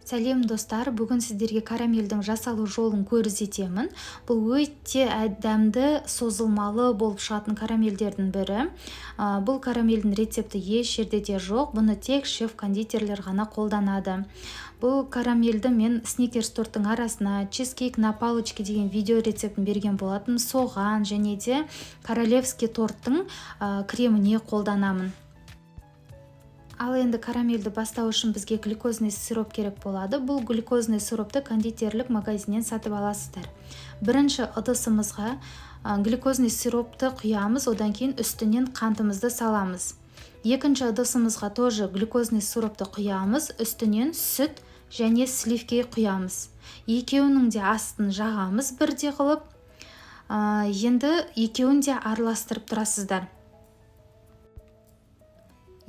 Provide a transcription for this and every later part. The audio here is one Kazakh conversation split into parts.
Сәлем, достар! Бүгін сіздерге карамельдің жасалу жолын көрсетемін. Бұл өте дәмді, созылмалы болып шығатын карамельдердің бірі. Бұл карамельдің рецепті еш жерде де жоқ, бұны тек шеф-кондитерлер ғана қолданады. Бұл карамельді мен Сникерс торттың арасына, чизкейк на палочке деген видео рецептін берген болатын, соған және де королевский торттың креміне қолданамын. Ал енді карамельді бастау үшін бізге глюкозный сироп керек болады. Бұл глюкозный сиропты кондитерлік магазиннен сатып аласыздар. Бірінші ыдысымызға глюкозный сиропты құямыз, одан кейін үстінен қантымызды саламыз. Екінші ыдысымызға тоже глюкозный сиропты құямыз, үстінен сүт және сливки құямыз. Екеуінің де астын жағамыз бірдей қылып. Енді екеуін де араластырып тұрасыздар.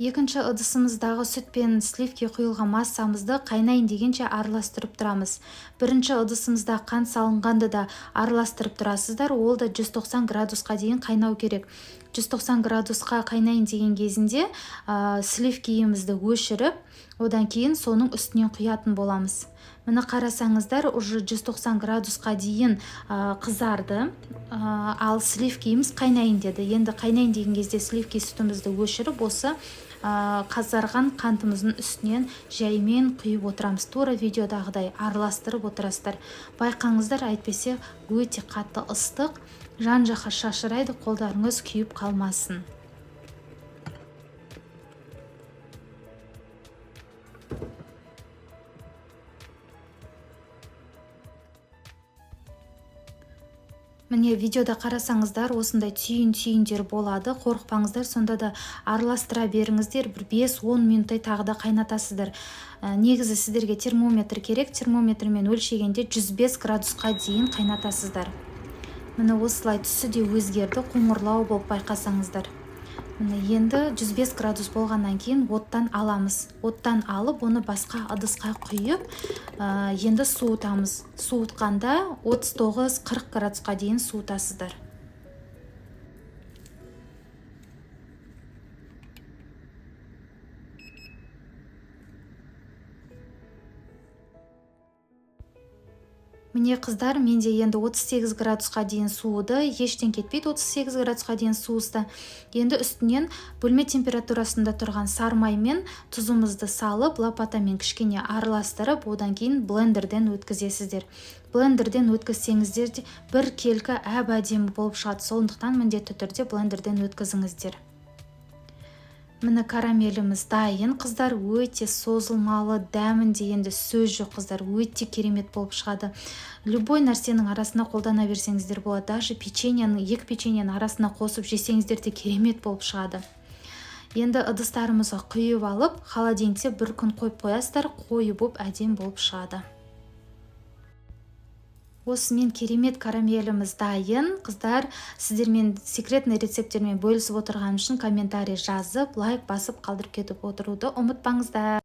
Екінші ыдысымыздағы сүт пен сливки құйылған массамызды қайнайын дегенше араластырып тұрамыз. Бірінші ыдысымызда қант салынғанды да араластырып тұрасыздар. Ол да 190 градусқа дейін қайнау керек. 190 градусқа қайнайын деген кезінде сливкиімізді өшіріп, одан кейін соның үстінен құятын боламыз. Міне, қарасаңыздар, уже 190 градусқа дейін қызарды, ал сливкиіміз қайнайын деді. Енді қайнайын деген кезде сливки сүтімізді өшіріп, осы қызарған қантымыздың үстінен жаймен құйып отырамыз. Тура видеодағыдай араластырып отырасыздар. Байқаңыздар, әйтпесе өте қатты ыстық, жан жаққа шашырайды, қолдарыңыз күйіп қалмасын. Міне, видеода қарасаңыздар, осындай түйін түйіндер болады. Қорықпаңыздар, сонда да араластыра беріңіздер. Бір 5-10 минуттай тағы да қайнатасыздар. Негізі сіздерге термометр керек. Термометрмен өлшегенде 105 градусқа дейін қайнатасыздар. Міне, осылай түсі де өзгерді, қоңырлау болып, байқасаңыздар. Міне, енді 105 градус болғаннан кейін оттан аламыз. Оттан алып, оны басқа ыдысқа құйып, енді суытамыз. Суытқанда 39-40 градусқа дейін суытасыздар. Міне, қыздар, менде енді 38 градусқа дейін суыды, ештен кетпейді 38 градусқа дейін суыса. Енді үстінен бөлме температурасында тұрған сары мен тұзымызды салып, лопатамен кішкене араластырып, одан кейін блендерден өткізесіздер. Блендерден өткізсеңіздер де, бір келкі әп әдемі болып шығады, сондықтан міндетті түрде блендерден өткізіңіздер. Міне, карамеліміз дайын, қыздар. Өте созылмалы, дәмінде енді сөз жоқ, қыздар, өте керемет болып шығады. Любой нәрсенің арасына қолдана берсеңіздер болады, даже печеньенің, екі печеньенің арасына қосып жесеңіздер де керемет болып шығады. Енді ыдыстарымызға құйып алып, холодильникте бір күн қойып қоясыздар, қою болып, әдемі болып шығады. Осымен керемет карамеліміз дайын. Қыздар, сіздермен секретный рецепттермен бөлісіп отырғаным үшін комментарий жазып, лайк басып қалдырып кетіп отыруды ұмытпаңыздар.